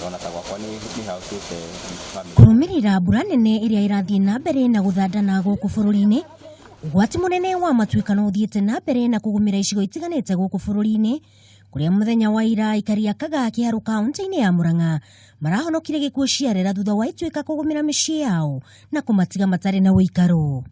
Ona ta gwakwa nĩ haũcĩte family. Kũrũmĩrĩra mbura nene ĩrĩa ĩrathiĩ na mbere na gũthandana gũkũ bũrũri-inĩ, ũgwati mũnene wa matuĩkano ũthiĩte na mbere na kũgũmĩra icigo itiganĩte gũkũ bũrũri-inĩ, kũrĩa mũthenya wa ira aikari a Kagaa Kĩharũ kaunti-inĩ ya Murang'a marahonokire gĩkuũ ciarera thutha wa ituĩka kũgũmĩra mĩciĩ yao na kũmatiga matarĩ na ũikaro.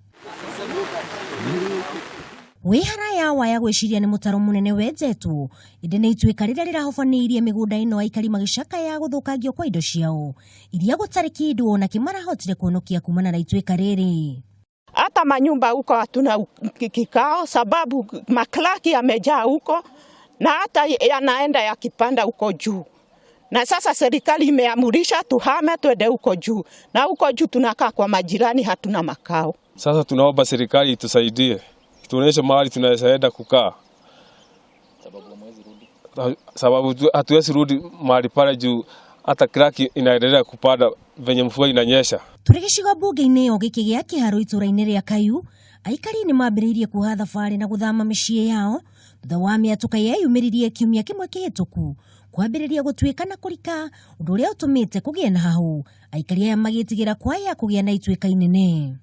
Wĩ haraya waya gwĩciria nĩ mũtaro mũnene wenjetwo, ĩndĩ nĩ ituĩka rĩrĩa rĩrahobanĩirie mĩgũnda ĩno aikari magĩcakaya gũthũkangio kwa indo ciao iria gũtarĩ kĩndũ ona kĩ marahotire kuonokia kumana na ituĩka rĩrĩ. Hata manyumba huko hatuna kikao, sababu maklaki yamejaa huko na hata yanaenda yakipanda huko juu. Na sasa serikali imeamurisha tuhame twende huko juu, na huko juu tunakaa kwa majirani, hatuna makao. Sasa tunaomba serikali itusaidie, tuonyeshe mahali tunaweza enda kukaa, sababu hatuwezi rudi mahali pale juu hata kraki inaendelea kupanda venye mvua inanyesha. Tũrĩ gĩcigo mbunge-inĩ o gĩkĩ gĩa Kĩharũ itũũra-inĩ rĩa Kayu, aikari nĩ mambĩrĩirie kuoha thabarĩ na gũthama mĩciĩ yao thutha wa mĩatũka yeyumĩririe kiumia kĩmwe kĩhĩtũku kwambĩrĩria gũtuĩka na kũrika, ũndũ ũrĩa ũtũmĩte kũgĩe na hahũ, aikari aya magĩtigĩra kwaya kũgĩa na ituĩka inene.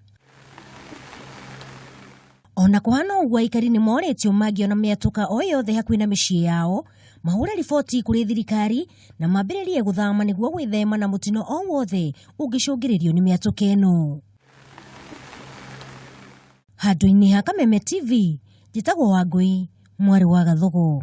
Ona kũhana ũguo, aikari nĩ morĩtio mangĩona mĩatũka o yothe hakuhĩ na mĩciĩ yao mahũre riboti kũrĩ thirikari na mambĩrĩrie gũthama nĩguo gwĩthema na mũtino o wothe ũngĩcũngĩrĩrio nĩ mĩatũka ĩno. Handũ-inĩ ha Kameme TV, njĩtagwo Wangũi, mwarĩ wa Gathogo.